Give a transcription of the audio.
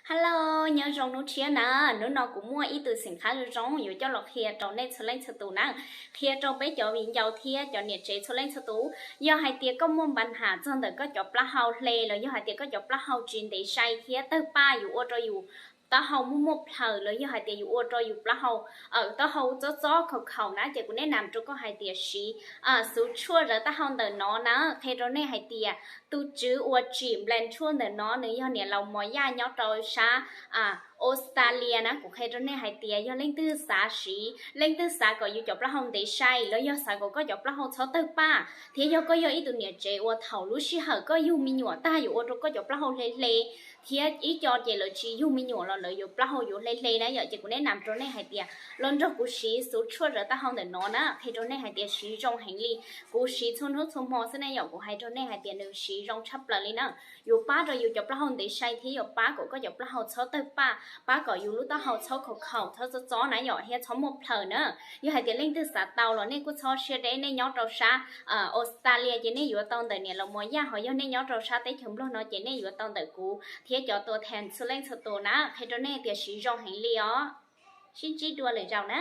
Hello, nyob zoo hnub tshiab na. Hnub no kuv muaj ib tug xim qhab zoo zoo yuav coj los qhia rau nej txhua leej txhua tus na, qhia rau peb cov viv ncaus thiab cov niam tsev txhua leej txhua tus. Yog hais tias koj muaj npa nham txog ntawm koj cov plaub hau hle los yog hais tias koj cov plaub hau tsis ntev sai thiab tawg paj yuav ua rau yus taub hau muaj muaj plhaws los yog hais tias yuav ua rau yus plaub hau, taub hau txob txob khaus khaus na ces kuv neb nam rau koj hais tias siv xuv tshuaj zawv taub hau ntawm no na. Qhia rau nej hais tias tus tswv uas tsim nplan tshuaj ntawm no nws yog niam laus Mos Yaj nyob rau sab Australia na. Kuv qhia rau nej hais tias yog leej twg xav siv, leej twg xav kom yus cov plaub hau ntev sai los yog xav kom koj cov plaub hau txhob tawg paj thiab yog koj yog ib tug niam tsev uas thaum lub sij hawm koj yug me nyuam tag yuav ua rau koj cov plaub hau hle hle thiab ib co ces lawv tsis yug me nyuam los lawv yuav plaub hau yuav hle hle na yom, ces kuv neb nam rau nej hais tias los nrog kuv siv xuv tshuaj zawv taub hau ntawm no na. Qhia rau nej hais tias siv zoo heev li, kuv siv txhua hnub txhua hmo xwb na yom, kuv hais rau nej hais tias nws siv zoo tshaj plaws li na. Yuav pab rau yus cov plaub hau ntev sai thiab yuav pab kom koj cov plaub hau txhob tawg paj, pab kom yus lub taub hau txhob khaus khaus txhob txob txob na yom thiab txhob muaj plhaws na. Yog hais tias leej twg xav tau los nej kuj txhob siab deb, nej nyob rau sab Australia ces nej yuav tau ntawm niam laus Mos Yaj, ho yog nej nyob rau sab teb chaws Nplog no ces nej yuav tau ntawm kuv thiab cov tua thas txhua leej txhua tus na. Qhia rau nej tias siv zoo heev li os. Sib ntsib dua lwm zaus na.